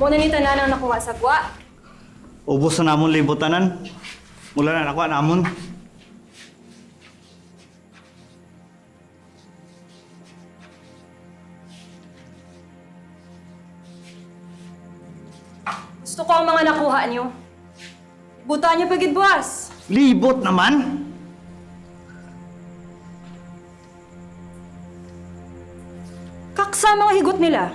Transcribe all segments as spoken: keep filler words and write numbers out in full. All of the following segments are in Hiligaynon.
Ano ni tanan ang nakuha sa gwa? Ubos na namon libot tanan. Mula na nakuha namon. Gusto ko ang mga nakuha niyo. Buta niyo pa gid buwas. Libot naman! Kaksa mga higot nila.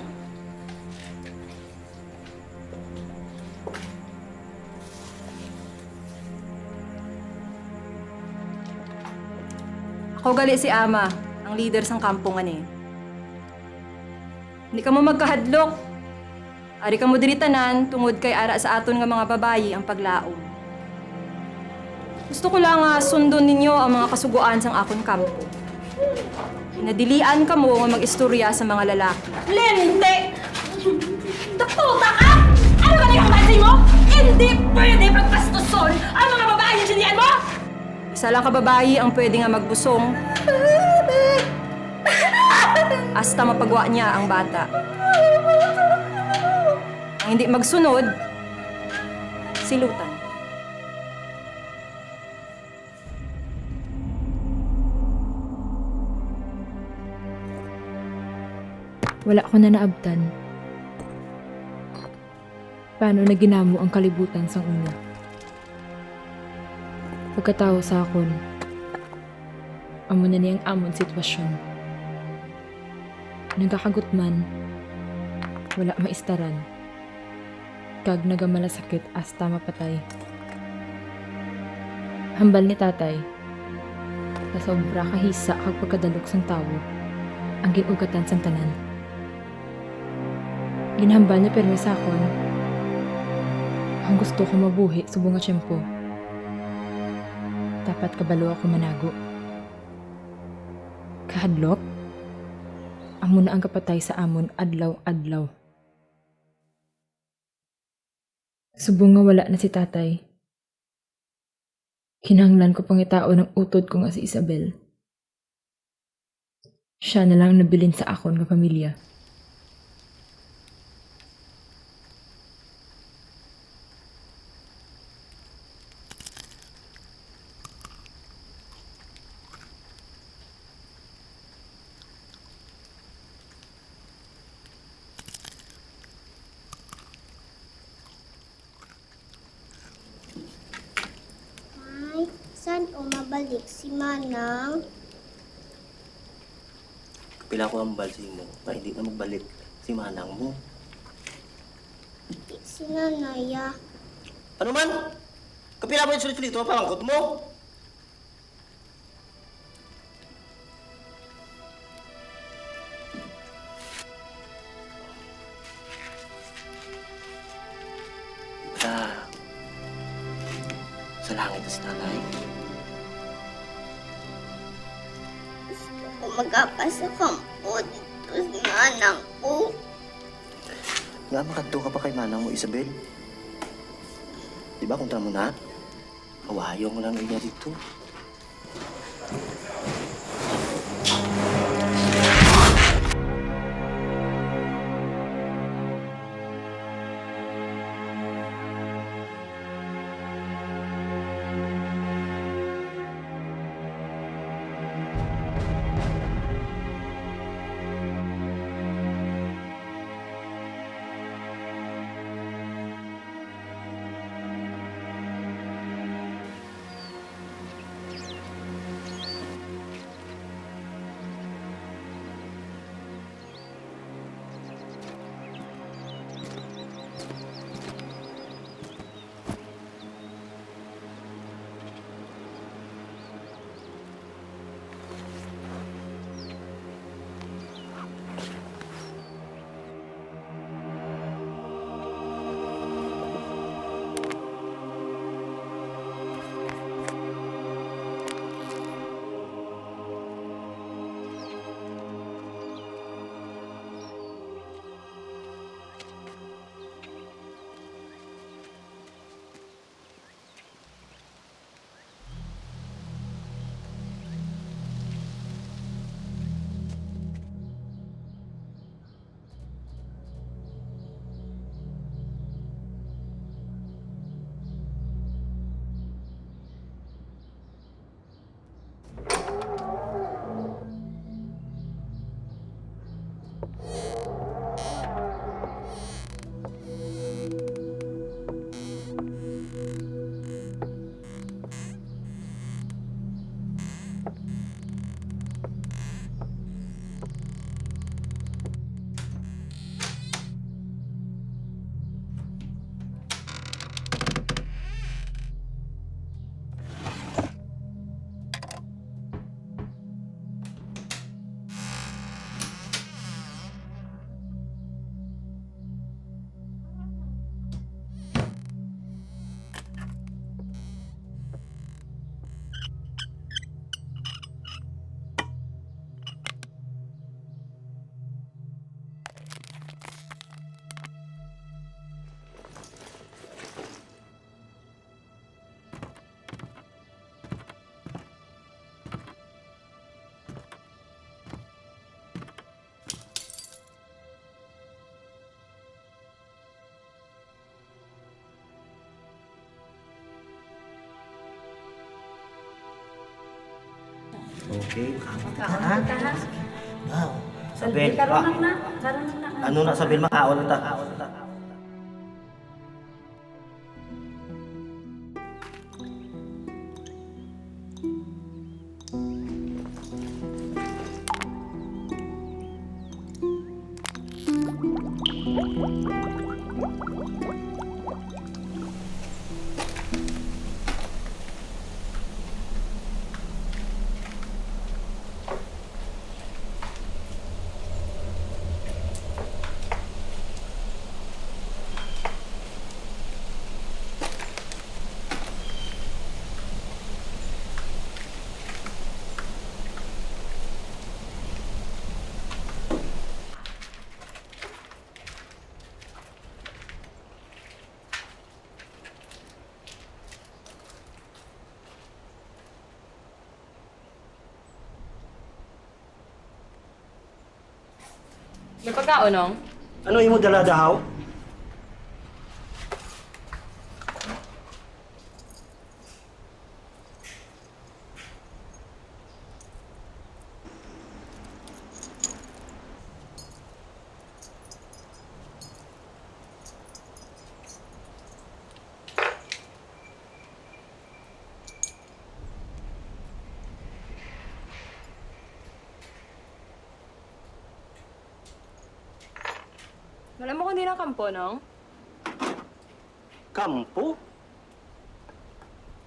Ako gali si Ama, ang leader sang kampo nga ni. Hindi kamo magkahadlok. Ari kamo diri tanan tungod kay ara sa aton nga mga babayi ang paglaom. Gusto ko lang nga sundon ninyo ang mga kasugoan sang akon kampo. Nadilian kamo nga mag-istorya sa mga lalaki. Lente! Dakota ka! Ano ba nagkakabal sa imo? Hindi pwede pagpastuson ang mga babayi nga dilian mo! Isa lang ka babayi ang pwede nga magbusong. Hasta mapagwa niya ang bata. Ang hindi magsunod, silutan. Wala ko na naabtan. Paano na ginamo ang kalibutan sang una? Pagkatawo sa akon, amo na ni ang amon sitwasyon. Nagakagutman, wala maistaran, kag nagamalasakit hasta mapatay. Hambal ni Tatay, sa sobra ka hisa kag pagkadalok sang tawo ang gin-ugatan sang tanan. Ginhambal niya pirme sa akon, ang gusto ko mabuhi subong nga tiyempo. Dapat kabalo ako manago. Kahadlok, amo na ang kapatay sa amon adlaw-adlaw. Subong nga wala na si Tatay, kinahanglan ko pangitaon ang utod ko nga si Isabel. Siya na lang nabilin sa akon nga pamilya. Ay, san-o mabalik si Manang? Kapila ko hambal sa imo nga hindi na magbalik si Manang mo. Di si Nanay, ah. Ano man? Kapila mo yung sulit-sulit mo, pamangkot mo? Ah, sa langit na si Nanay. Gusto ko magapasakang po dito si Manang ko. Nga makadto ka pa kay Manang mo, Isabel? Di ba, kontra mo na? Kawayo mo lang iya dito. Okay, makaon ka, ha? Makaon ka, ha? Wow. Salvi, Sabel, karon pa. Lang na. Karon lang na. Ano na, Sabel, makaon ta? May pagkaon, Nong? Ano imo dala, dahaw? Wala mo kundi ng kampo, Nong? Kampo?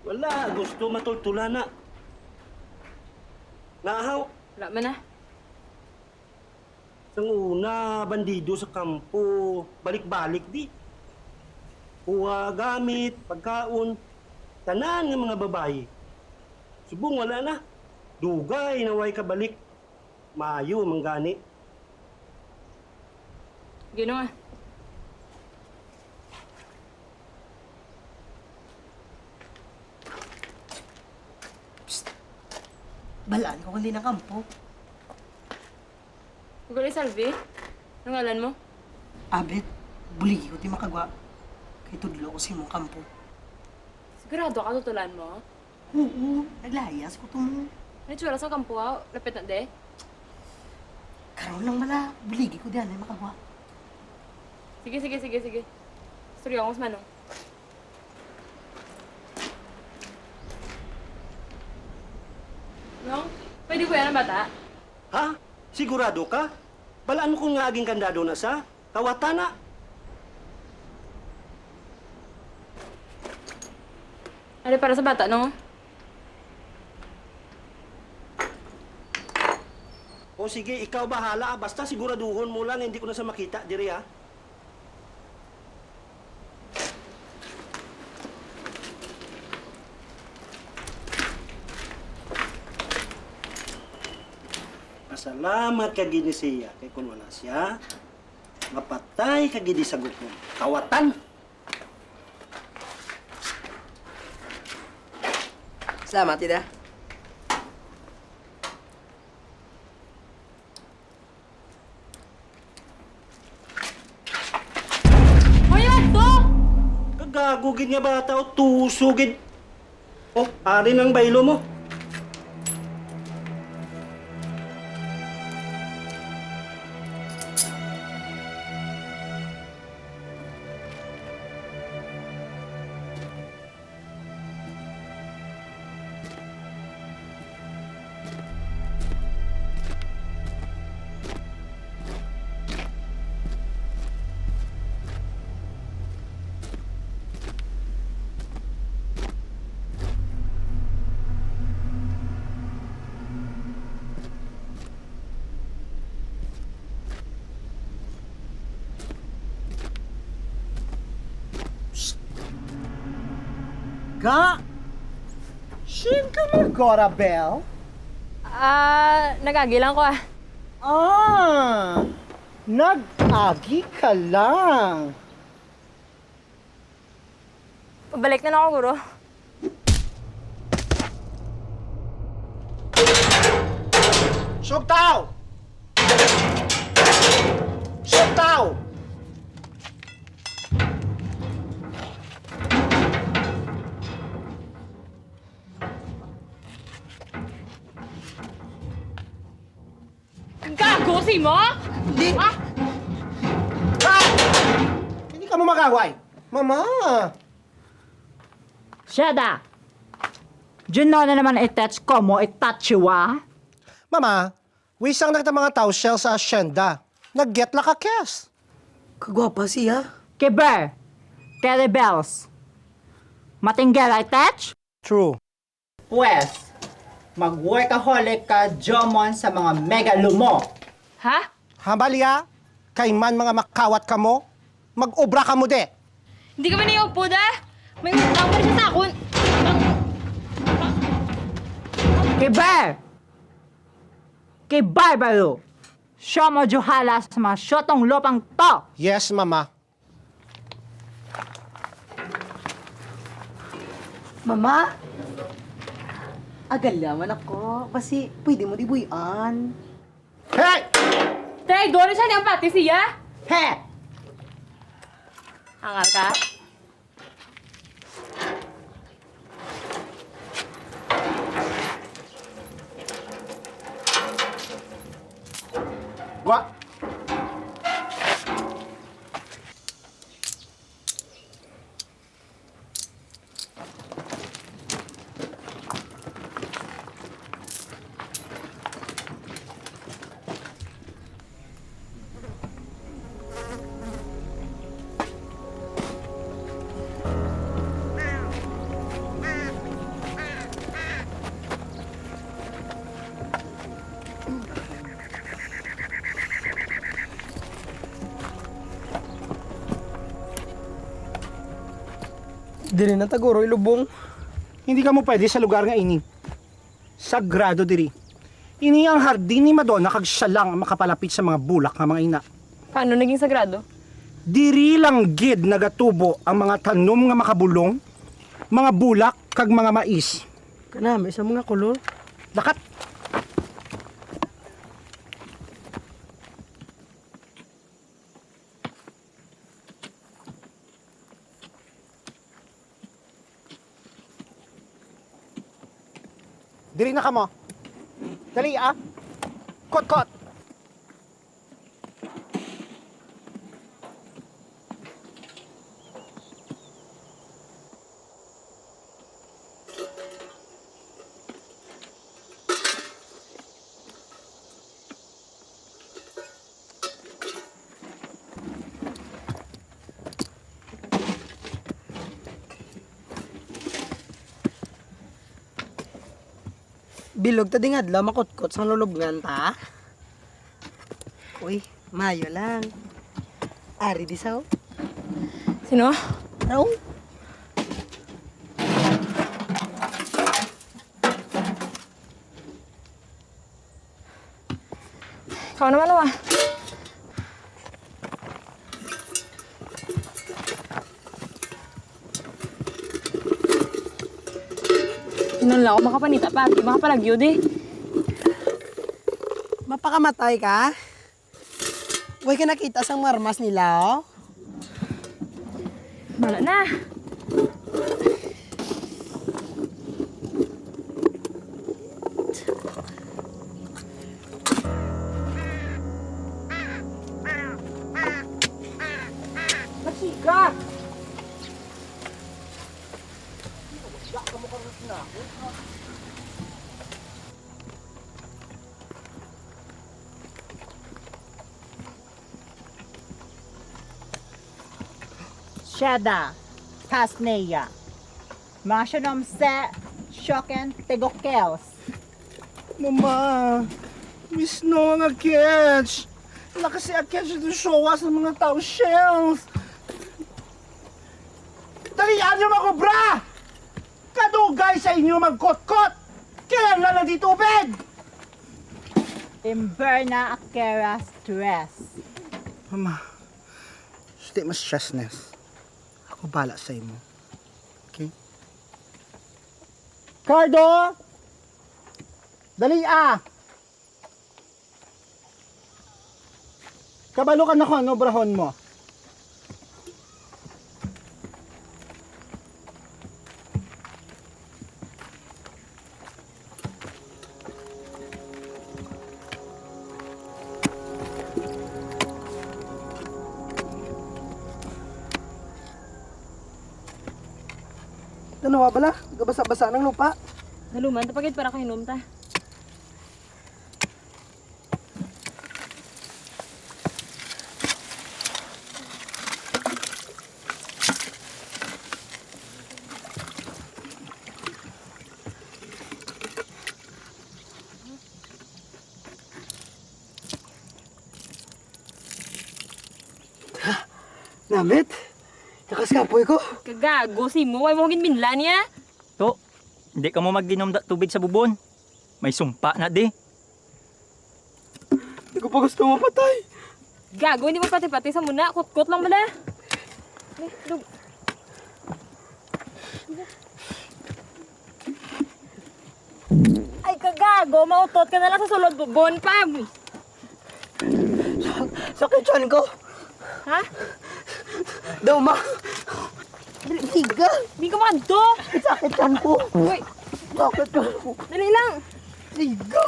Wala, gusto matultulan na. Nahaw. Wala man na. Sang una, bandido sa kampo, balik-balik di. Kuha gamit, pagkaon, tanan nga mga babayi. Subong wala na. Dugay na way kabalik. Maayo man gani. Gino nga. Psst. Balaan ko kung di nakampo. Ikaw ni Salvi? Ano ngalan mo? Abet, buligi ko ti makagwa. Kay tudlo ko sa imong kampo. Sigurado ka tutulan mo? Oo, naglayas ko to mo. May tsura sa kampo, ah. Lapit na, de. Karon lang bala, buligi ko diyan ay makagwa. Sige, sige, sige, sige. Istorya ko sa manong. Nong, pwede ko yan ang bata? Ha? Sigurado ka? Balaan mo kung nga aging kandado na sa kawatana. Ano para sa bata, no? O sige, ikaw bahala. Basta siguraduhon mo lang hindi ko na sa makita diri, ha? Pasalamat ka gid ni siya kay kun wala siya, mapatay ka gid sa gutom. Kawatan! Salamat, Ida. Hoy, adto! Kagago gid nga bata, o, tuso gid. O, ari nang baylo mo. Ga, shin ka magora, Bel? Ah, nag-agi lang ko, ah. Ah, nag-agi ka lang. Pabalik na lang ako, guro. Sugtaw! Sugtaw! Kusi mo? Di- Ah! Ah! Hindi ka mo magaway. Mama! Sheda! Juno na naman i-touch ko mo, i-touch wa? Mama, wisang na kita mga towel sa asyenda. Nag-get la ka, Kes. Kagwapa siya. Kiber! Carrie Bells! Matinggera i-touch? True. Pwes, mag-workaholic ka, Jomon, sa mga mega lumo. Ha? Hambalia, kay man mga makawat kamo, mag-obra kamo de. Hindi kami naiupo, da. May utang pa siya sa akon. Kiber! Kiber, balo! Siya mo juhala sa mga syotong lupang to! Yes, mama. Mama, agala man ako. Basi, pwede mo dibuyan. Hey! Traidor siya, niyang pati siya. Hey! Hangal ka? Wa! Diri na ta guro ilubong. Hindi kamo pwede sa lugar nga ini. Sagrado diri. Ini ang hardin ni Madonna kag siya lang ang makapalapit sa mga bulak nga mga ina. Paano naging sagrado? Diri lang gid nagatubo ang mga tanom nga makabulong, mga bulak kag mga mais. Kana, may isa mga kolor. Dakat. Diri na kamo. Dali, ah. Kot, kot. Bilog ta ding adlaw, makutkot sang lulubngan ta. Uy, mayo lang. Ari di sa, oh. Sino? Raul. Ikaw naman, wa. Ingon lang ako makapanita pa, di makapalagyo, di. Mapakamatay ka? Way ka nakita sang marmas nila, oh? Wala na. Masiga! Sheda, Tasneya. Masha nom se, shoken tegokels. Mama, misno nga catch. Lakas si catch ito showa sa mga tao shells. Dali, ano makubra? Kadugay sa inyo magkotkot! Kinahanglan na di tubig! Timber na akera stress. Mama, di ma-stressness. Ako bala sa imo. Okay? Cardo! Dali ah! Kabalo ka na kung ano obrahon mo. Ano nga bala? Gabasa-basa ng lupa. Naluman, tapagid para kahinom ta. Namit, takas kapoy ko. Kagago, si mo, way mo ginbinla niya? To, hindi ka mo maginom da tubig sa bubon. May sumpa na di. Di ko pa gusto mapatay. Gago, hindi mo pati-pati sa muna. Kutkot lang bala. Eh, dug-, ay, kagago, mautot ka na lang sa sulod bubon, pag. Sakit tiyan ko. Ha? Daw, ma. Dali, higa. Di ka makadto. Sakit tiyan ko. Uy. Sakit tiyan ko. Dali lang. Higa.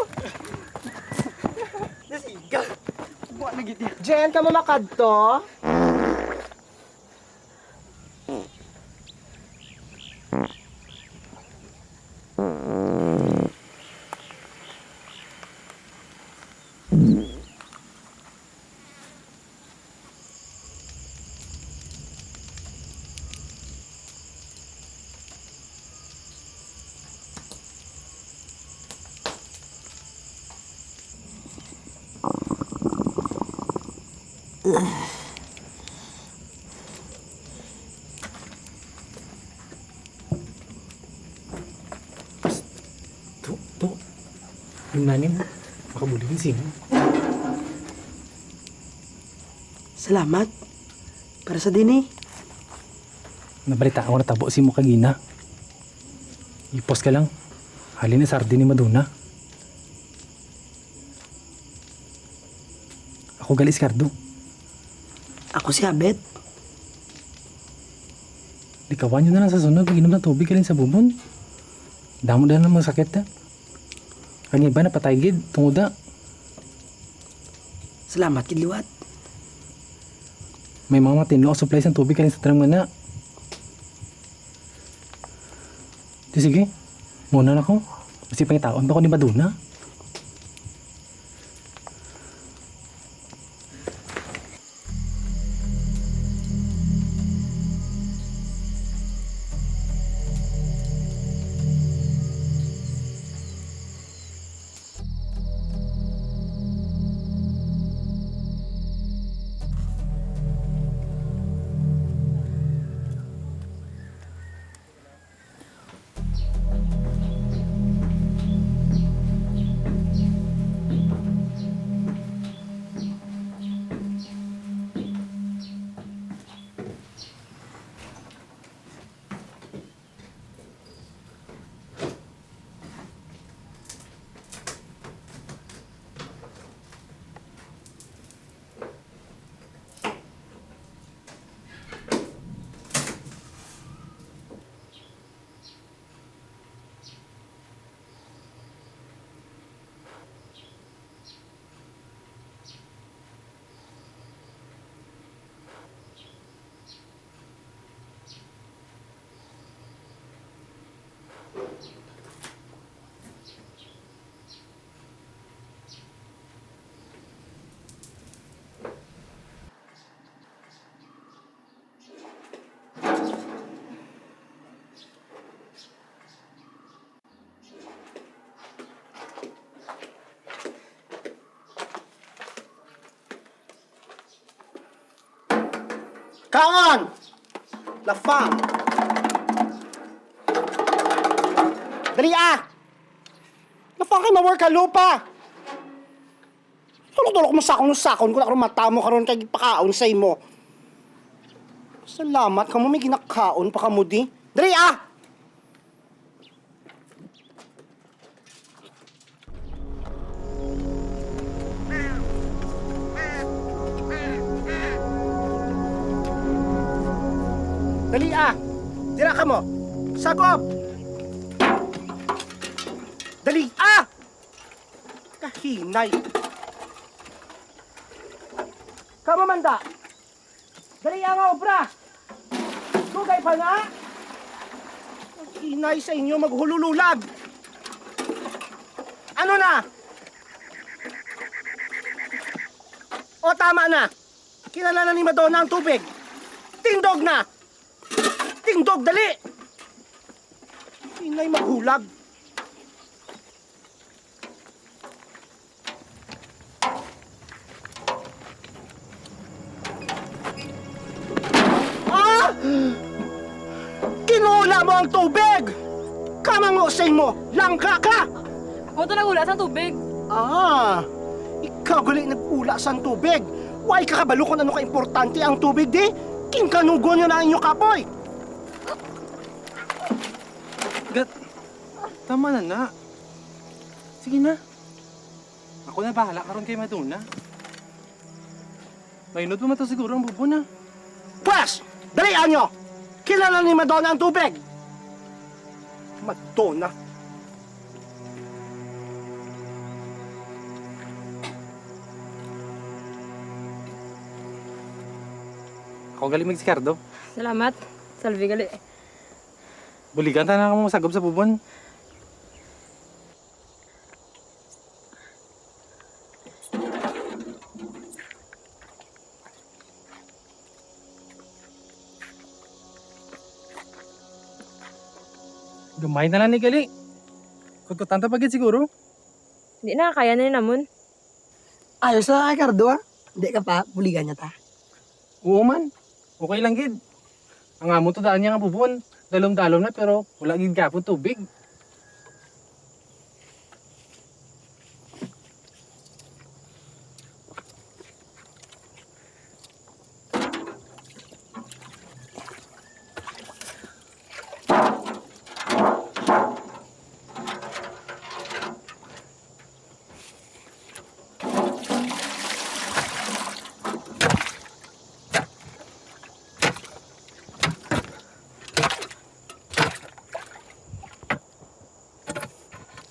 Nasiga. Buwa na gid. Jen, ka mo makadto? To, to. Yung nanim, makabulig yung sino. Salamat. Para sa dini. Nabalita ako natabo si mo kagina. Ipos ka lang. Halin na sardin ni Madonna. Ako gali si Cardo. Ako si Abet. Likawan nyo na lang sa sunod, mag-inom ng tubig, halin sa bubon. Damo na lang mga sakit, ha? Ang iba napatay gid, tungod na. Salamat gid liwat. May mga matinlo ang supply sang tubig, halin sa drum nga na. Di sige, muna na ko. Basi pangitaon pa ko ni Madonna. Kaon! Lafang! Dali ah! Lafang kay ma-work ka lupa! Tulok-tulok mo sakon, sakon ko na karon mata mo karon kay pakaon sa imo. Salamat kamo, may ginakaon pa kamo di. Dali ah! Dali ah! Dira ka mo! Sagob! Dali ah! Kahinay! Kamo manda! Dali ang obra! Dugay pa na! Inay sa inyo maghulululag! Ano na? O, tama na! Kinahanglan na ni Madonna ang tubig! Tindog na! Tindog, dali! Inay maghulag! Ah! Kinula mo ang tubig! Kamango sa imo, langka ka! Ako to nagula sang tubig. Ah, ikaw gali nagula sang tubig. Way ka kabalo kung ano ka importante ang tubig, di? Ginkanugon nyo na ang inyo kapoy. Gat, tama na na. Sige na. Ako na bahala karon kay Madonna. Mainod pa man to siguro ang bubon, ah. Pwes! Dalian nyo! Kinahanglan ni Madonna ang tubig! Madonna! Ako gali magsikardo. Salamat. Salve gali. Buligan ta na kamo sagop sa bubon. Gamay na lang ni gali. Kutkutan ta pa gid siguro. Di na, kaya na ni namon. Ayos lang kay Cardo, ah. Di ka pa, buligan niya ta. Oo man. Okay lang gid. Ang amo to daan niya nga bubon, dalom-dalom na pero wala gid gapon tubig.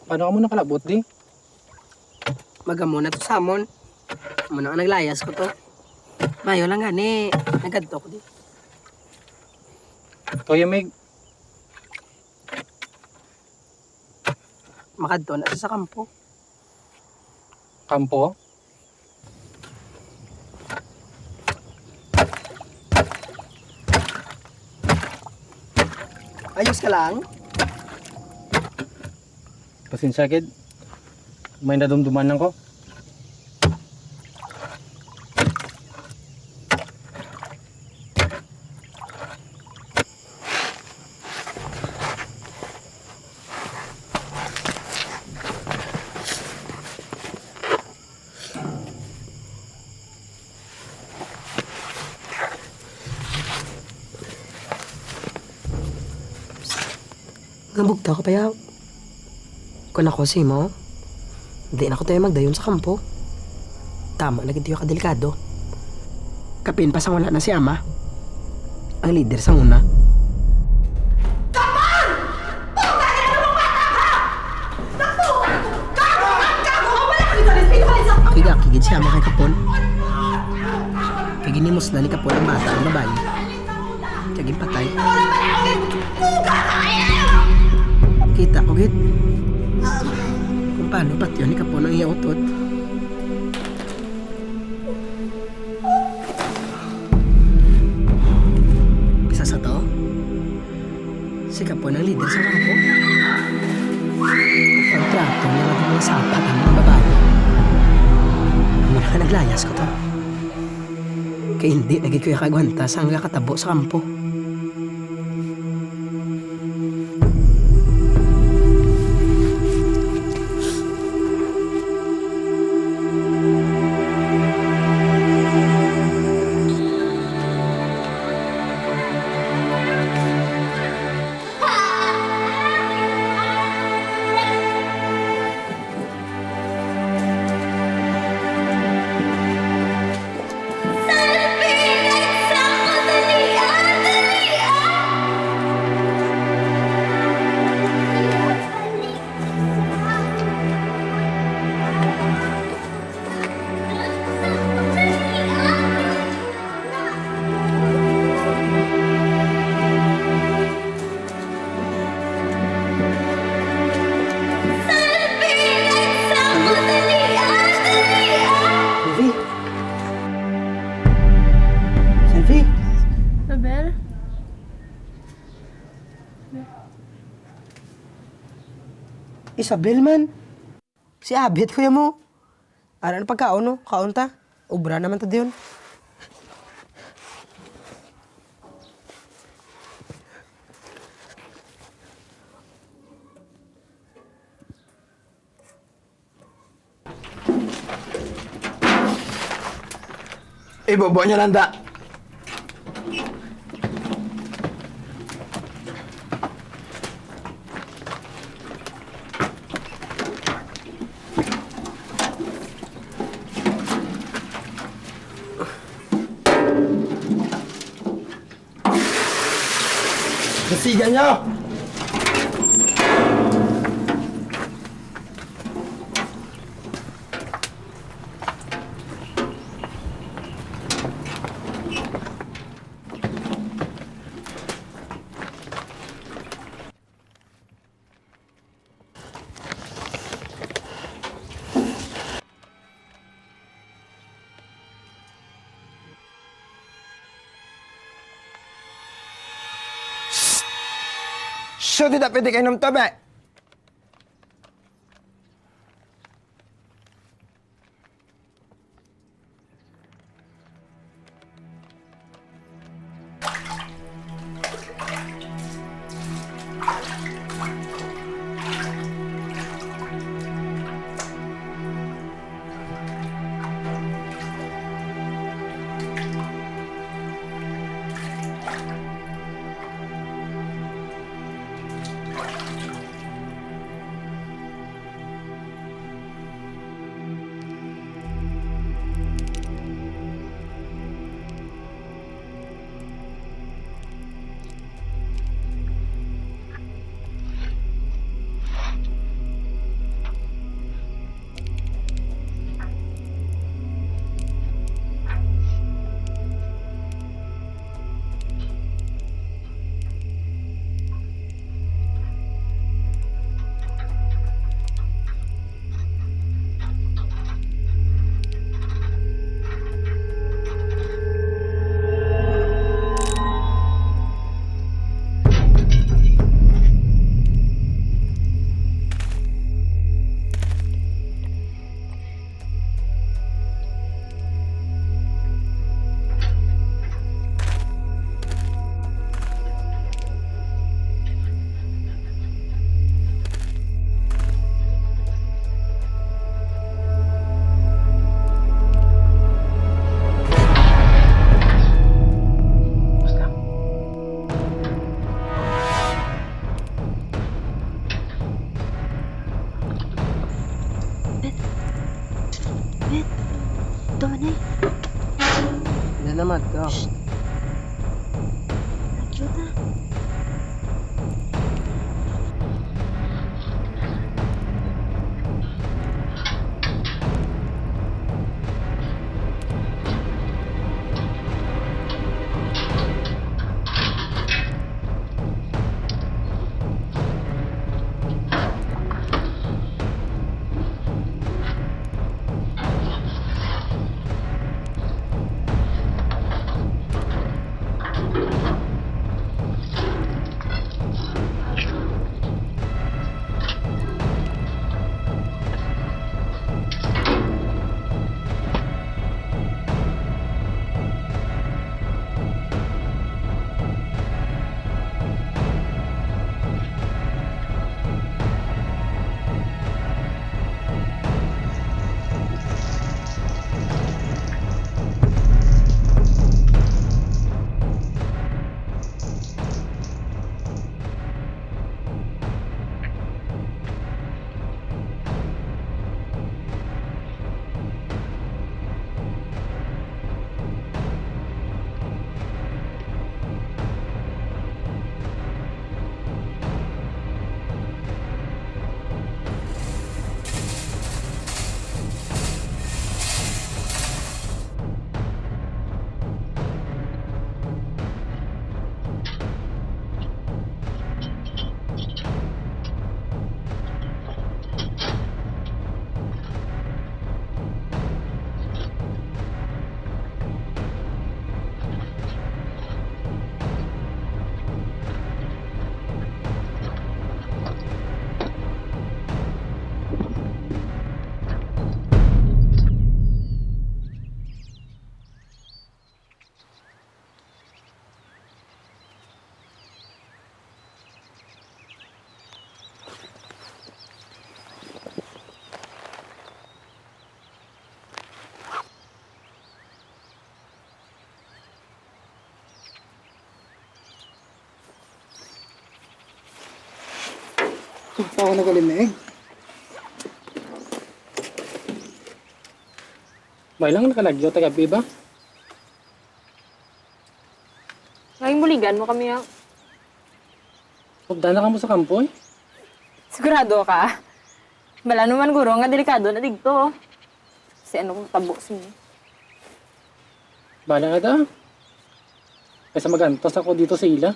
Paano ka mo nakalabot, di? Magamo na to sa amon. Amo na nga naglayas ko to. Mayo lang gani, nagadto ko di. Kuya Mig, makadto na siya sa kampo. Kampo? Ayos ka lang? Pasensya, kid. May nadumduman lang ko. Nga bugtaw ka pa, yaw. Kung ako sa imo, di na ko tayo magdayon sa kampo. Tama na gid ka delikado. Kapin pa sang wala na si ama, ang lider sang una. Kapal! Puta ka na mga bata, ha? Naputa ko! Kago! Ang kago! Ang wala ka dito! Respeto ka sa... Kigaki gid si ama kay Kapon. Kay ginimos na ni Kapon ang bata ang babayi. Kay ginpatay. Kita ko gid kung paano patyon ni Kapon ang iya utot. Bisa sa to, si Kapon ang lider sa kampo. Ang trato niya nga mga sapat ang mga babae. Ang mga naglayas ko to. Kay hindi na gid ko iya kaagwanta sang nakatabo sa kampo. Isabel man. Si Abet, kuya mo. Ara na pagkaon, no? Kaon ta. Ubra naman ta diyon. Ibubo niyo lang, da. Dasigan niyo! Shh! Shh! Di na pwede kainom tubig! Bet. Bet. Ito man eh. Yan naman, ito. Shh. Ang cute ah. Ako nagalimig. May lang nakalagyo ta gabi ba? Ngayong buligan mo kami, ah. Hubdan na kamo sa kampo, eh. Sigurado ka? Bala naman, guro, nga delikado na digto. Si ano kung tabo sa inyo? Bala na ta. Kaysa magantos ako dito sa ila.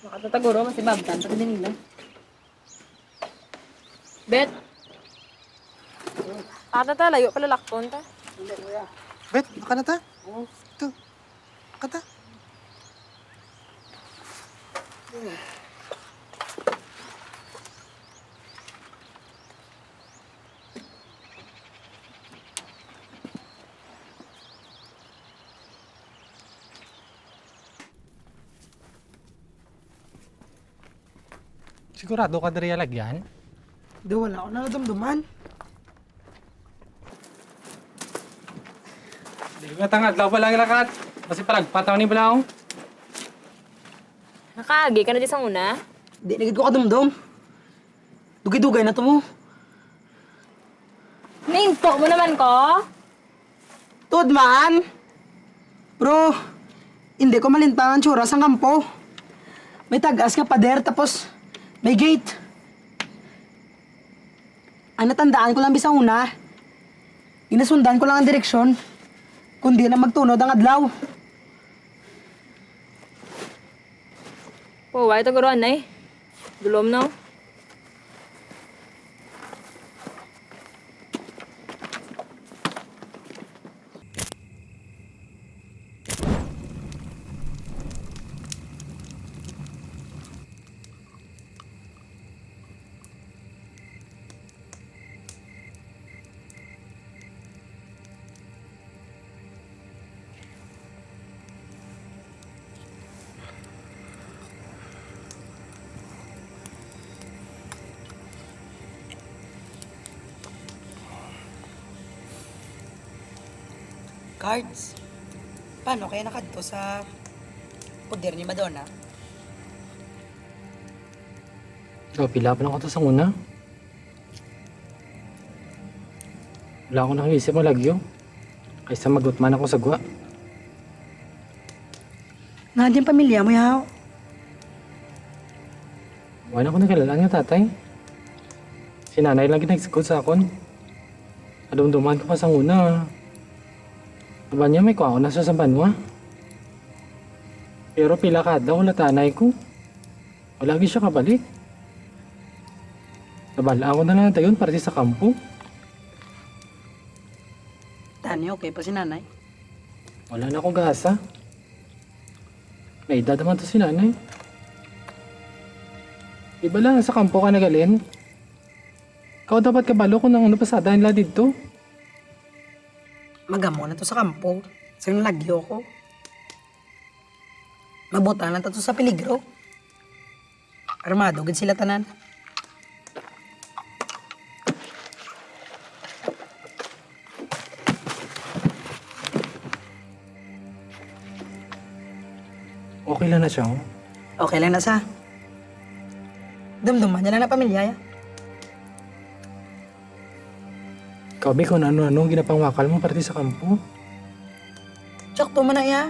Makatata, guro, masibabtan pa din nila. Bet. Ata ta, layo pala lakton ta. Bet, baka na ta? Oo. Ito. Baka ta? Sigurado ka diri lagyan? Di, wala ko na nadumduman. Di ba, tanga, adlaw pa lang lakat. Basi palagpat ako ni balaw. Nakaagi ka na di sang una? Di na gid ko kadumdum. Dugay-dugay na to mo. Nainto mo naman ko? Tuod man. Pero, hindi ko malintang ang tsura sang kampo. May tag-as nga pader, tapos may gate. Ang natandaan ko lang bisang una, ginasundan ko lang ang direksyon, kundi na magtunod ang adlaw. Puway, taguruan na eh. Dulom na, oh. Cards, paano kaya nakadto sa poder ni Madonna? Daw, pila pa lang ko to sa una. Wala akong nakaisip malagyo. Kaysa magutman ako sa gwa. Nga din pamilya mo, yaw? Wala ko nagkalalaan nga tatay. Si nanay lang gid nagsigod sa akon. Nadumduman ko pa sang una. Aba niya may kwaon na siya sa banwa. Pero pila ka adlaw wala tanay ko. Wala gid siya kabalik. Nabal-an ko na lang dayon parte sa kampo. Tani, okay pa si nanay? Wala na ako gasa. May edad naman to si nanay. Iba lang sa kampo ka nagalin. Ikaw dapat kabalo kung ang ano pasada nila didto. Magamo na to sa kampo. Sa nalagyo ko. Mabutang na ta to sa peligro. Armado gid sila tanan. Okay lang na siya, oh. Okay lang na siya. Dumduman niya lang na pamilya, ya. Kabi kung ano-ano ang ginapangwakal mo parte sa kampo. Tsakto man na iya.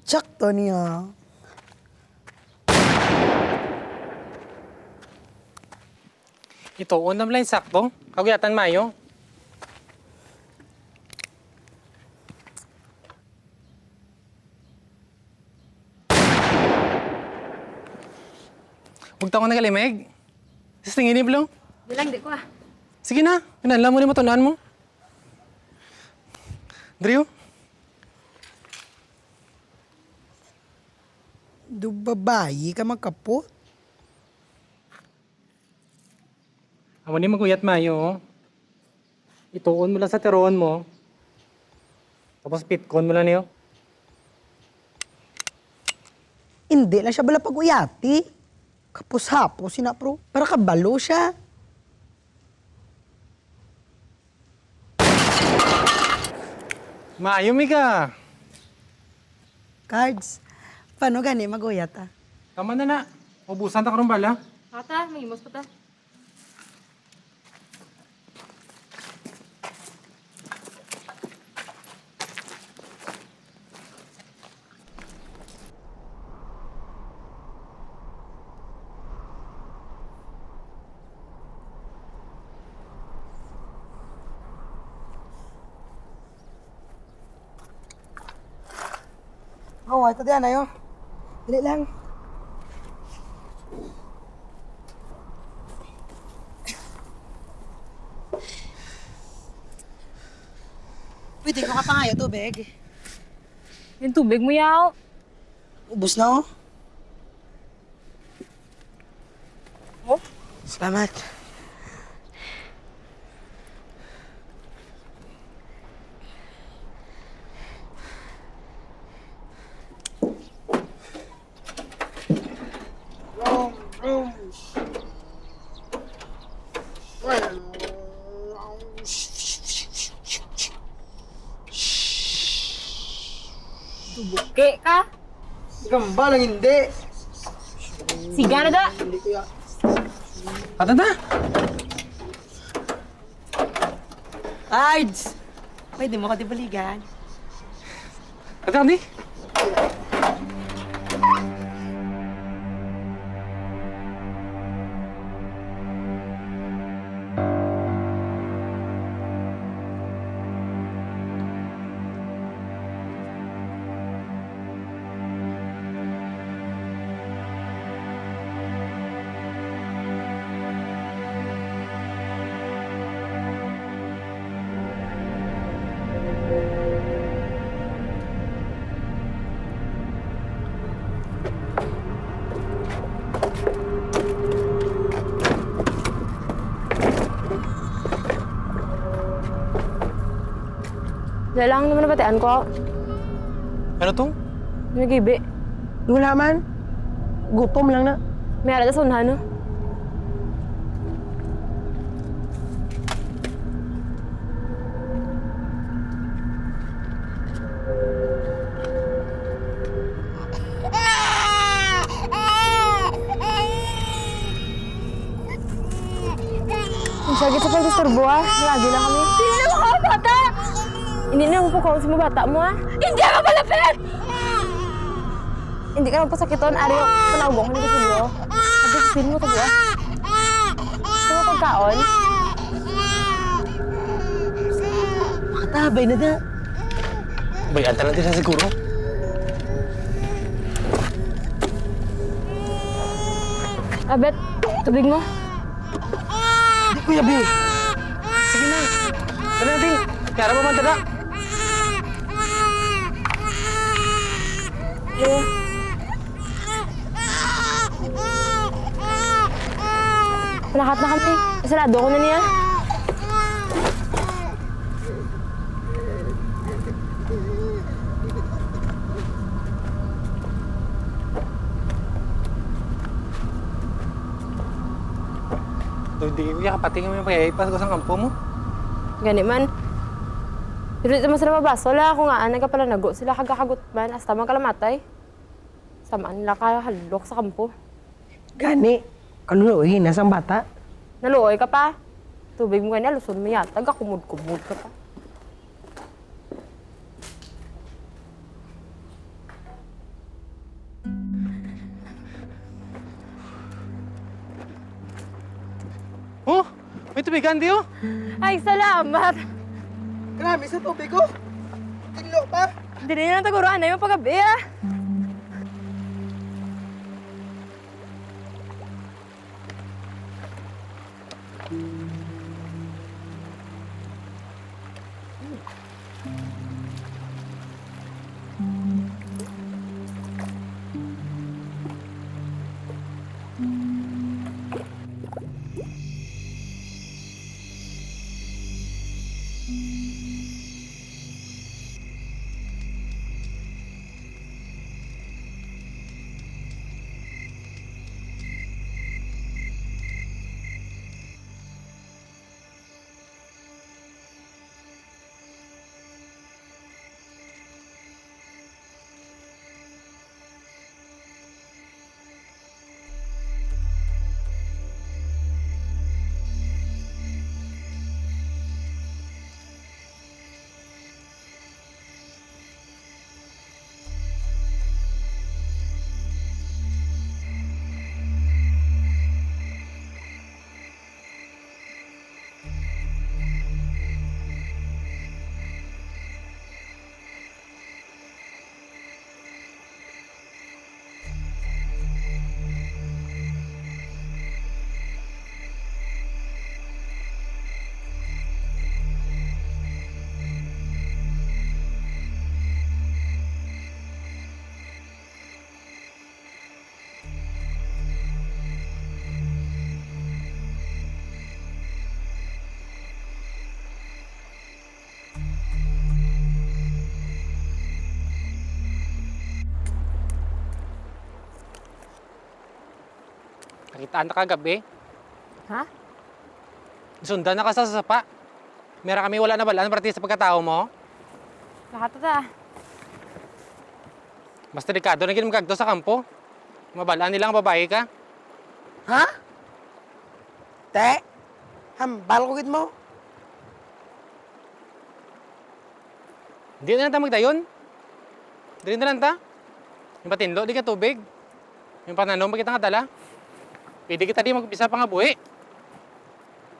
Tsakto niya. Ito, unam lang sakto. Kaguyatan mayo. Bugtaw ka na kalimig? Sa tingin ni Blong? Di lang, di ko ah. Sige na, kinahanglan mo ni matun-an mo. Drio? Do babayi ka magkapot? Amo ni maguyat maayo, oh. Ituon mo lang sa tiroon mo. Tapos pitkon mo lang niyo. Hindi lang siya bala pag-uyati. Kapos-hapos sina, pro. Para kabalo siya. Maayo, Mika. Cards, paano gani mag-uyat, ah? Tama na na. Ubusan ta karon bala. Ata, mangimos pa ta. Oh, ito diyan, ayo. Dali lang. Pwede ko ka pangayo tubig? Yung tubig mo, yaw. Ubos na, oh. Oh? Salamat. Tubuke ka. Gamba lang hindi. Siga na da. Hindi ko ya. Ata na? Ards! Pwede mo ko tibaligan? Ata ni? Wala lang naman nabatian ko. Ano to? May gibi. Wala man. Gutom lang na. May ara ta sa unhan, no? Ang sakit sa pagdisturbo, ah. Lagi lang kami. Hindi na ako bata! Hindi na ako pukaw sa mga bata mo, ah. Hindi ako malapit! Hindi ka magpasakiton, ari, panawag ko ni Basilio. Abi, Basilio mo to, ah. Gusto mo pagkaon? Makatabay na da. Bay, anta na din na siguro. Abet, tubig mo. Di, Kuya Bi. Sige na. Dali na, di. Kaya mo man, tada. Panakat na kami. Sarado ko na niya. Di, di, ya, pati kami pag-ipas ko sa kampo mo. Gani man. Pero di man sila mabasol, ah. Ako nga, ah, nagapalanago sila, kagakagot man, hasta man kalamatay. Samaan nila ka halok sa kampo. Gani, kaluoy na sang bata. Naluoy ka pa. Tubig mo gani, aluson mo yata, gakumod-kumod ka pa. Oh, may tubigan diyo? Ay, salamat! Grabe sa tubig, oh! Tinlo pa! Dili na lang taguro, anay mo pagabi, ah! Nakitaan ta kagabi. Ha? Sundan na ka sa sapa. Mera kami wala nabalaan, parte sa pagkatao mo. Lahat ta. Mas delikado na gid magkagto sa kampo. Mabalaan nila nga babayi ka. Ha? Te, hambal ko gid mo. Di na lang ta magdayon. Diri na lang ta. Yung patinlo, di ka tubig. Yung pananom, kita nga dala. Pwede kita di mag-umpisa pangabuhi.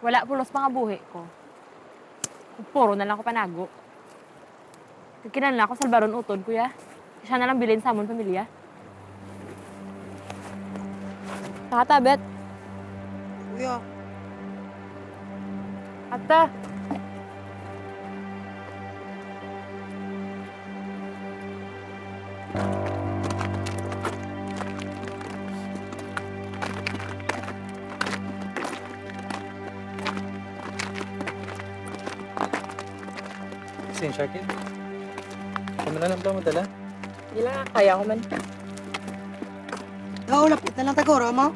Wala pulos pangabuhi ko. Puro na lang ko panago. Kinahanglan ako salbaron utod, kuya. Siya na lang bilin sa amon pamilya. Saka ta, Bet. Kuya. Ata. Pasensya, kid. Kami na lang ba madala? Di lang, kaya ko man. Oo, lapit na lang taguro mo.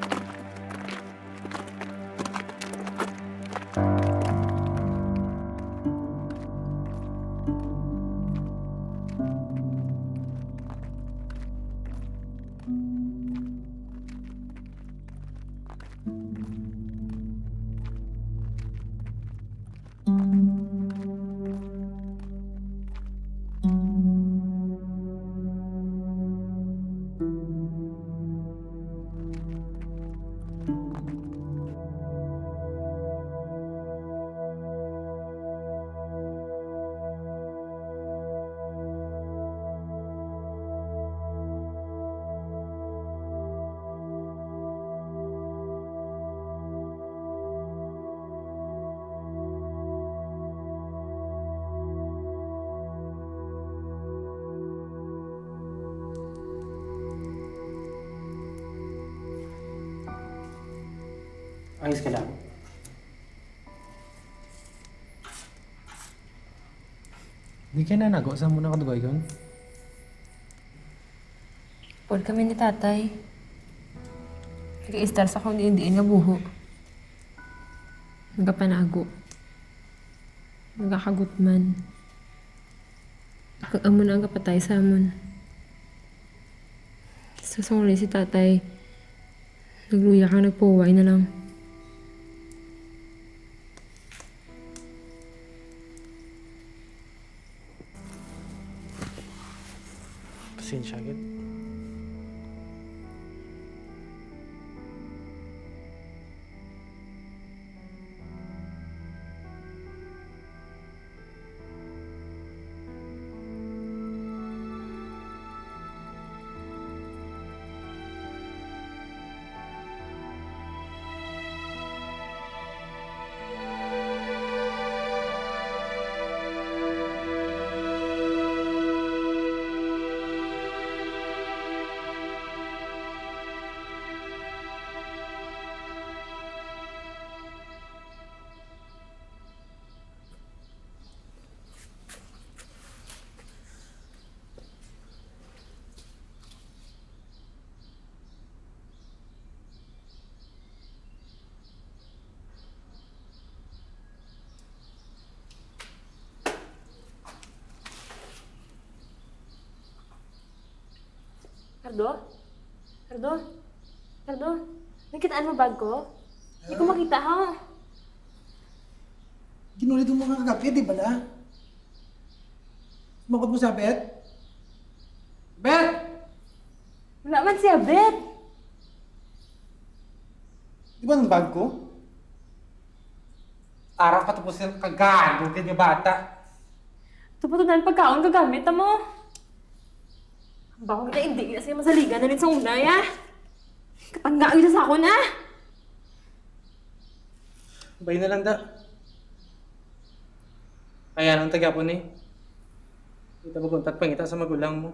Ayos ka lang? Di ka na nago sa muna kadugayon? Pud kami ni tatay. Nag-iistar sa kung diin-diin nga buho. Nagapanago. Nagakagutman. Ang amo na ang kapatay sa amon. Sa sungli si tatay, nagluya kag nagpahuway na lang. Pasensya gid. Cardo? Cardo? Cardo? Nakitaan mo bag ko? Di ko makita, ha? Ginulit mo nga kagabi, di ba na? Sumagot mo sa Bet? Bet! Wala man siya, Bet. Di ba ang bag ko? Ara pa tapos yung kagano, kanya bata. Ito pa to na ang pagkaon kagamit, amo. Ang bako kita, hindi na siya masaligan na rin sa una, ya. Katanga yun sa akon, ah. Bay na lang, da. Kaya nang tagyapon, eh. Kita maguntat pangita sa magulang mo.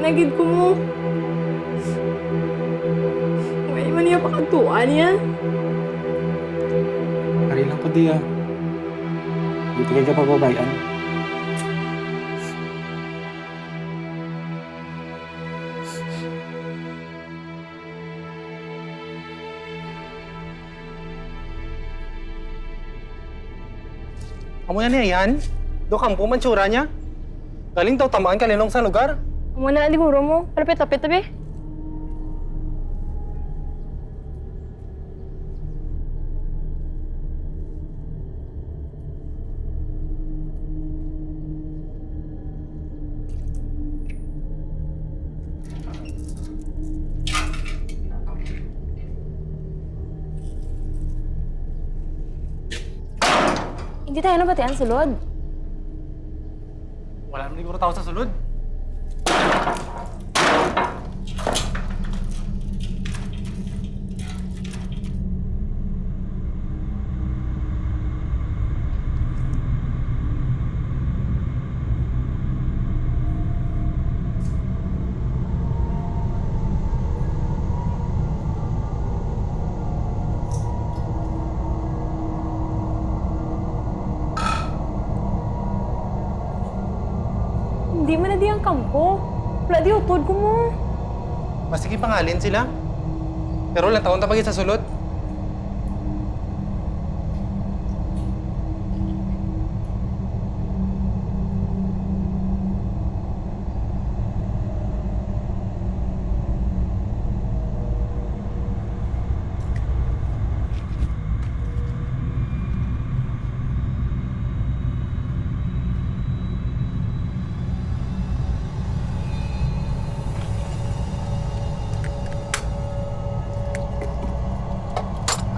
Nagid ko mo. May man niya pakadtuan niya. Ari lang ko diya. Di ka pagbabayan. Amo na niya yan? Do kampo man tsura niya? Galing daw tamaan ka linong sa lugar? Amo na lang siguro mo. Palapit-lapit, tabi. Hindi tayo nabatian sulod. Wala naman siguro tao sa sulod. Hindi man na di ang kampo. Wala di utod ko mo. Mas sige pangalin sila. Pero lang taon ta pag sa sulod.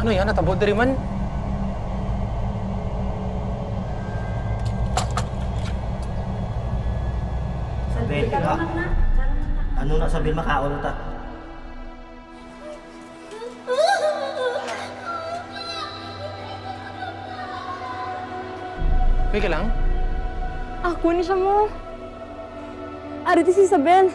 Ano yan? Natabo diri man? Sabi, ano na, sabi, makaon ta. Okay ka lang? Ako ni siya mo. Ari ti si Isabel.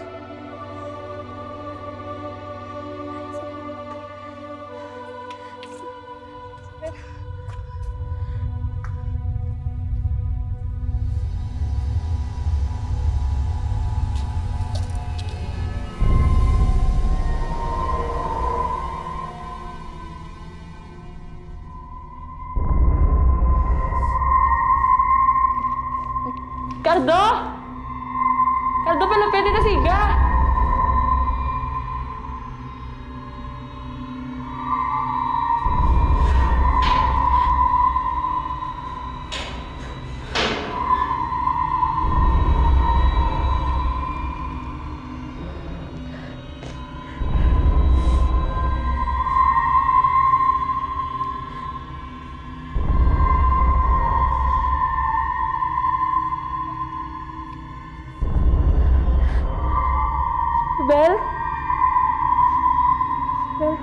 Cardo! Cardo, palapit ka, siga! Bel? Bel?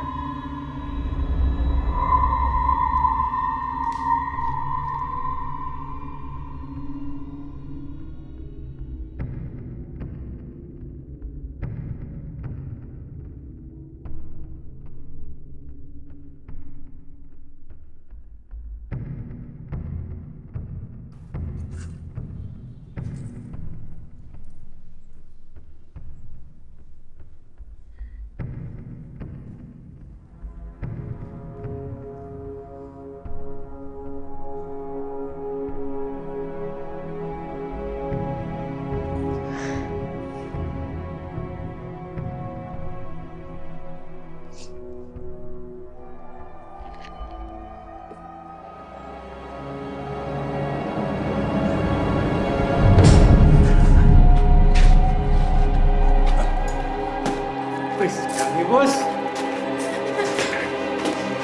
Pwes, kami, boss.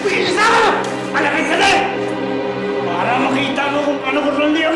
Pwes, sama! Alakay ka na! Para makita mo kung ano ko ron niya.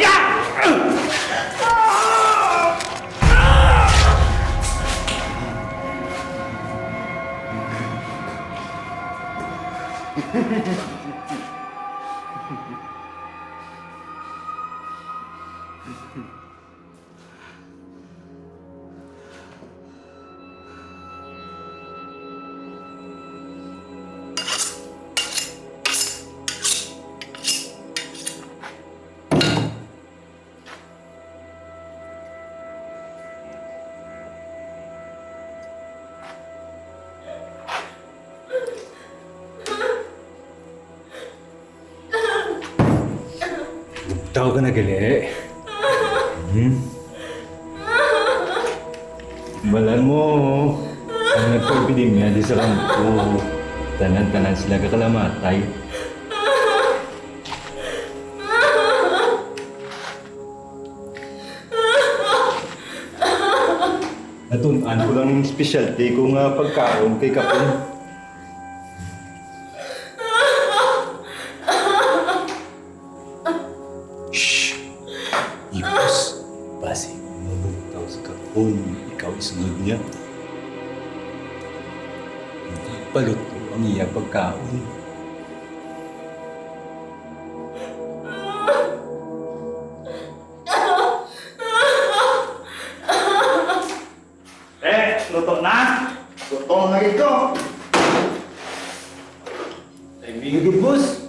Tao ka na gali. Hmm? Balan mo, ang nagpag-epidemya di sa kampo. Tanan-tanan sila kakalamatay. Natun-an ko lang yung specialty ko nga pagkaon kay Kapon. Shh! Ipos, basi mabugtaw si Kapon, ikaw isunod niya. Hindi paluto ang iya pagkaon. Eh, luto na. Gutom na gid ko. Ay, gid, boss.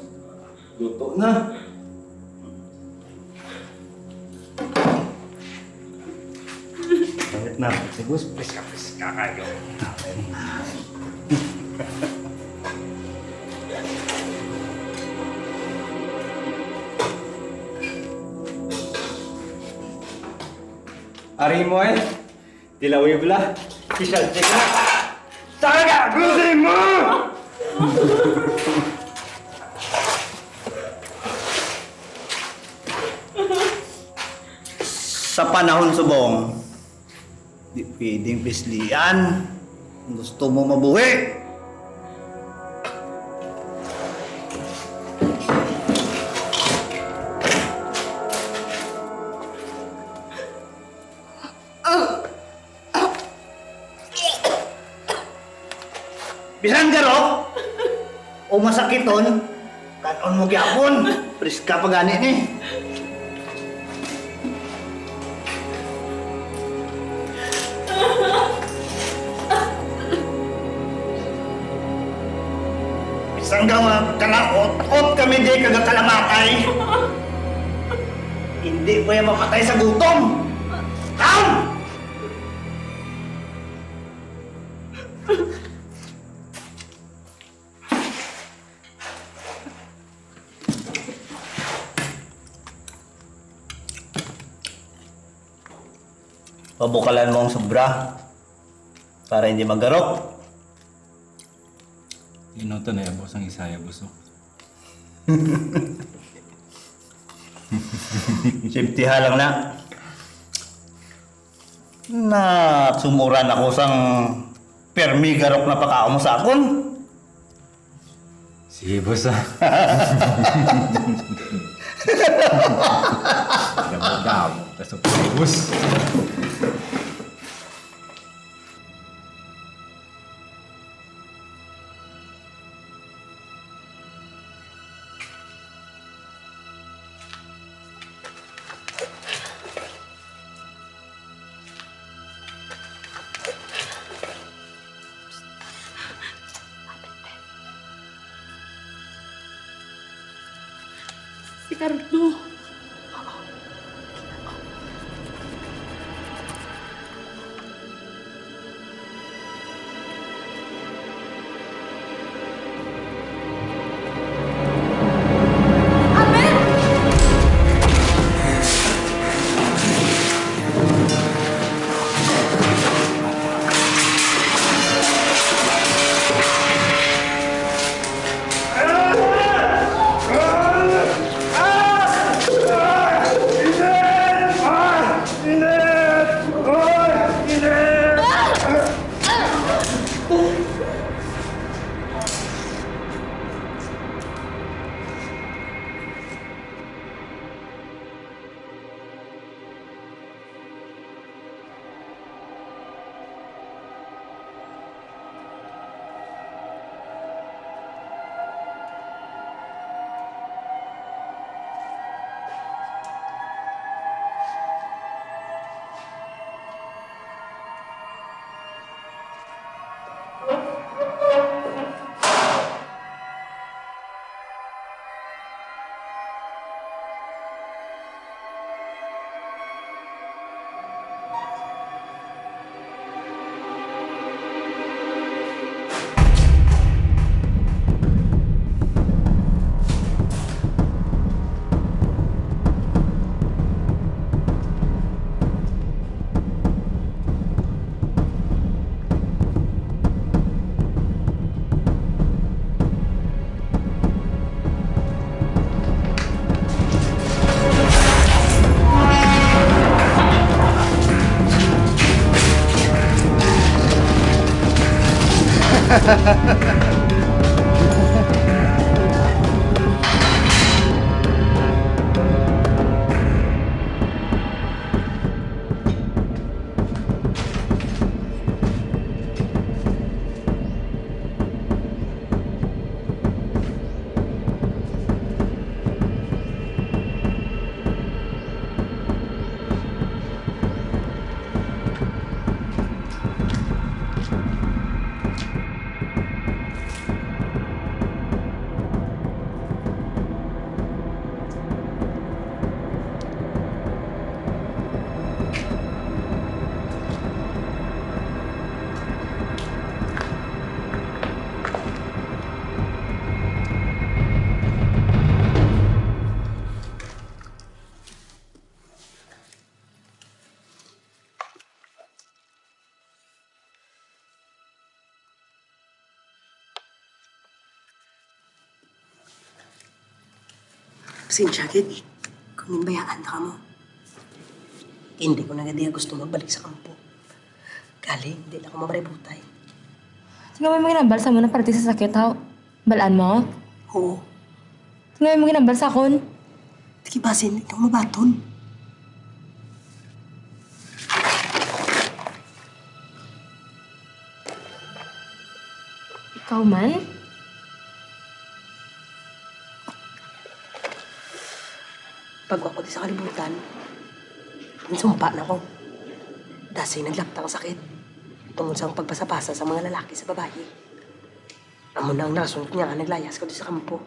Luto na. Bakit na? Si boss, piska-piska kayo. Ari mo eh. Tilawi bala. Special chick na. Talaga, gusto mo! Sa panahon subong, di pwedeng pislian. Gusto mo mabuhi? Bisan garo o masakiton, kan-on mo gyapon. Priska pa gani ni. Bisan nga kalaot-ot kami di kagakalamatay, hindi ko yan mapatay sa gutom. Come! Pabukalan mo ang sobra para hindi magarok. Inuto na yan, boss, ang isaya, boss, oh. Safety ha lang na. Na sumuran ako sang permi garok na pakaon mo sa akon. Sige, boss, ah. Damo-damo ka sa boss. Si Carlo. Pasensya gid kung ginbayaan ta kamo. Hindi ko na gid gusto magbalik sa kampo. Galing, hindi na ako mamaributay. Tingnan mo yung ginambal sa muna parte sa sakit, ha? Balaan mo? Oo. Tingnan mo yung ginambal sa akon. Tiki basin, ikaw mabaton. Ikaw man? Pag ako di sa kalibutan, sumpa na ko. Dasay naglapta ang sakit tungod sa pagpasapasa sa mga lalaki sa babayi. Amo na ang rason nga naglayas ko di sa kampo.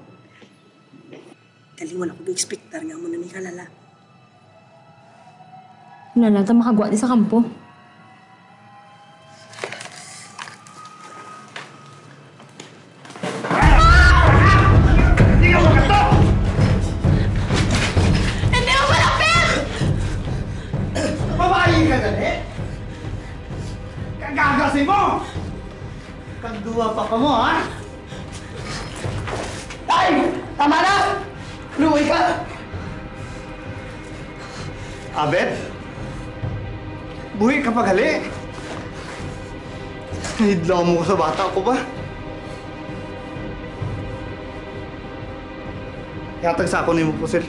Galing wala ko gi-expectar nga amo na ni kalala. Wala na ta makagwa di sa kampo. Hindi mo malapit! Babayi ka gani? Kagaga sa imo! Kag duwa pa kamo, ha? Ay! Tama na! Luoy ka! Abet? Buhi ka pa gali? Nahidlaw mo ko sa bata ko pa. Ihatag sa akon imo pusil.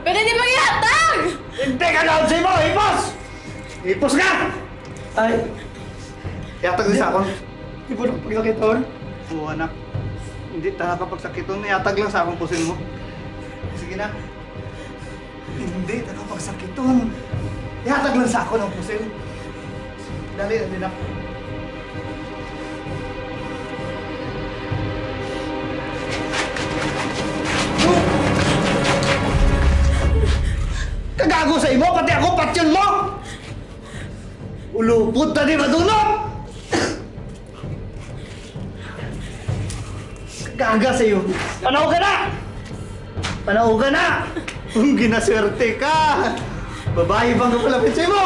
Pero di mo ihatag! Hindi ka daw sa imo! Ipos! Ipos ka! Ay. Ihatag sa akon. Di mo na pagsakiton. Oo, anak. Hindi ta ka pagsakiton. Ihatag lang sa akon pusil mo. Sige na. Hindi ta ka pagsakiton. Ihatag lang sa akon ang pusil. Dali, dali na. Kagago sa imo, pati ako patyon mo! Ulupod ta di madunot! Gaga sa'yo. Panaog ka na! Panaog ka na! Kung ginaswerte ka! Babae bang kapalapit sa imo?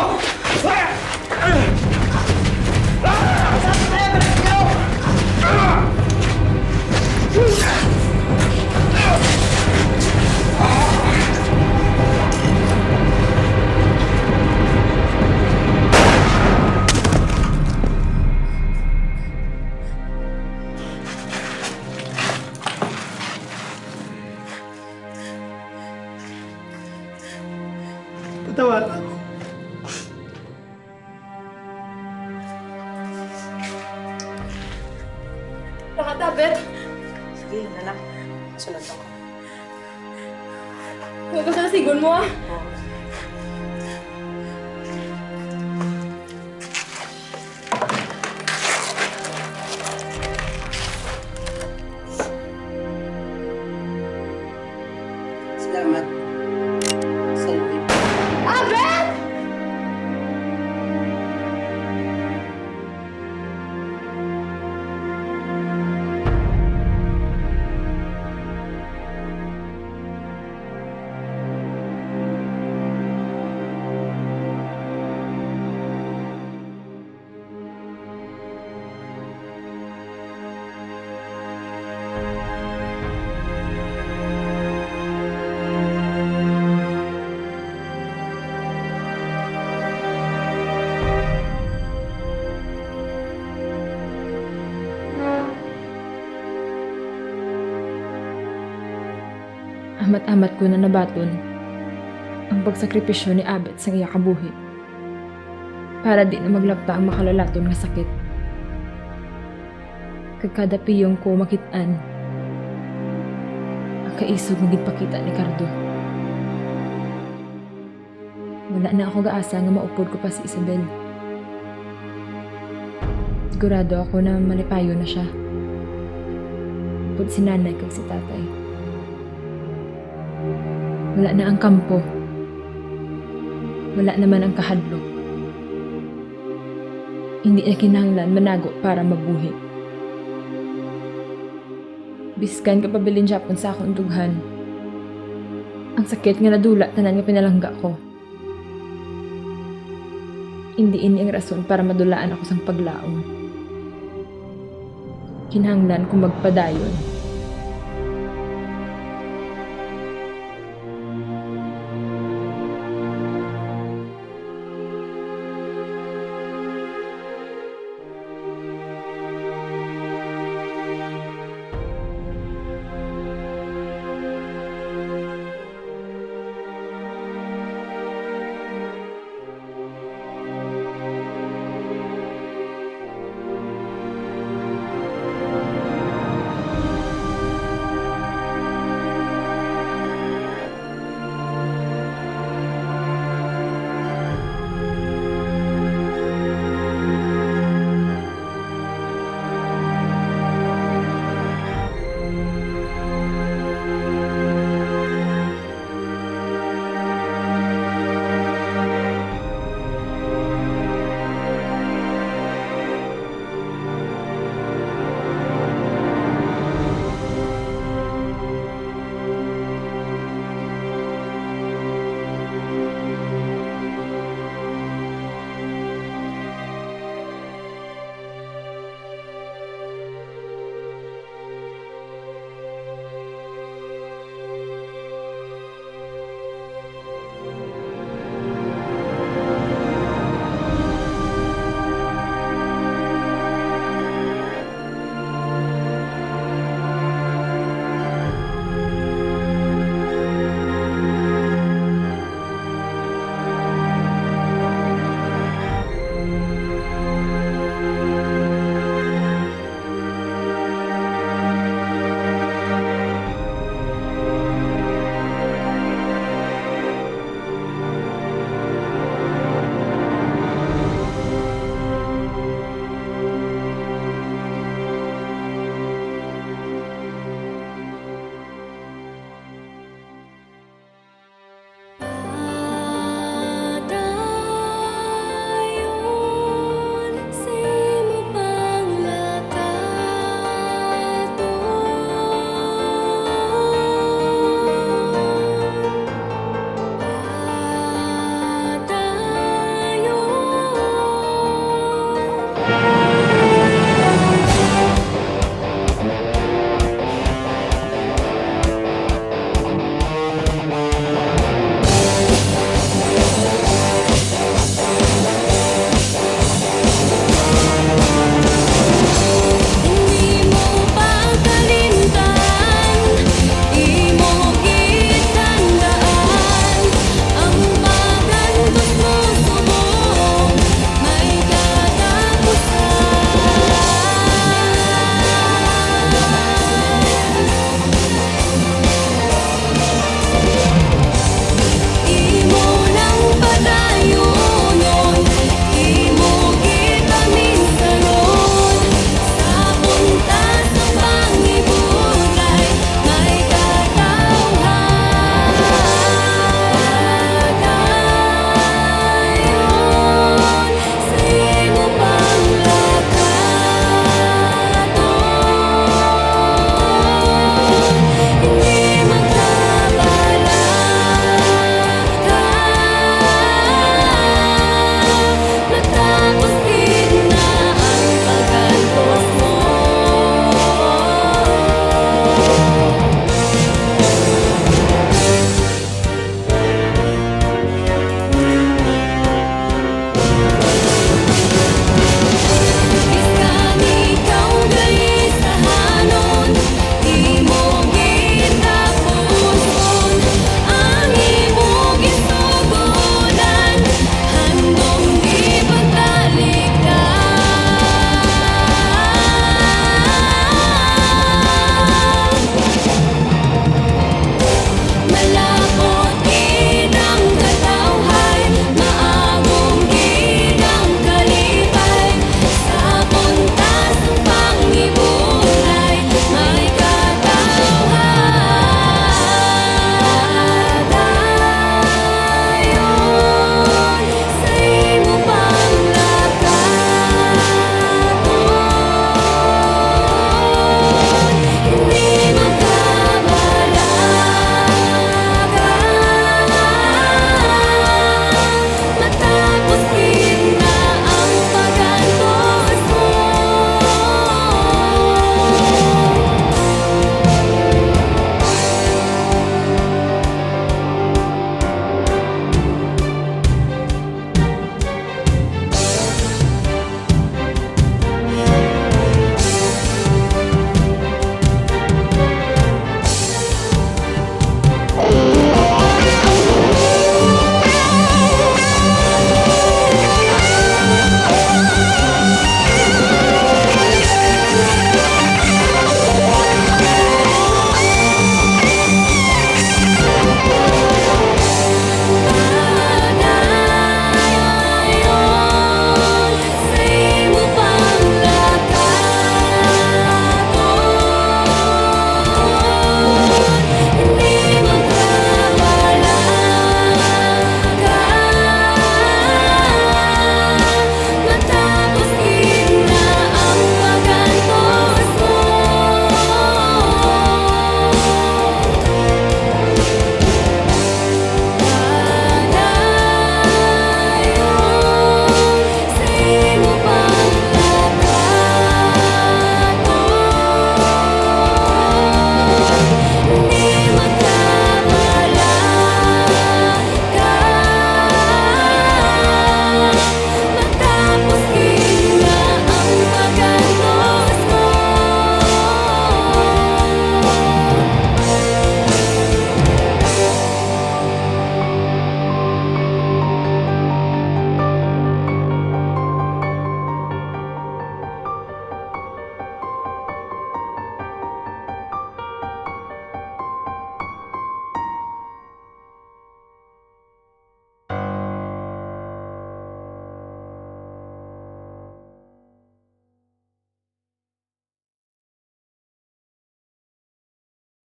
Patawaran ako. Nakatabit. Sige, anak. Sunod ako. Huwag ka sa sigon mo, ah. Oo. Salamat. Salve. Abet! Amat-amat ko na nabaton ang pagsakripisyo ni Abet sang iya kabuhi para di na maglapta ang makalalaton nga sakit. Kag kada piyong ko makit-an ang kaisog nga ginpakita ni Cardo. Wala na ako gaasa nga maupod ko pa si Isabel. Sigurado ako na malipayon na siya. Upod si nanay kag si tatay. Wala na ang kampo. Wala naman ang kahadlok. Hindi na kinahanglan manago para mabuhi. Biskan kapabilin gihapon sa akong dughan ang sakit nga nadula tanan nga pinalangga ko. Indi ini ang rason para madulaan ako sang paglaom. Kinahanglan ko magpadayon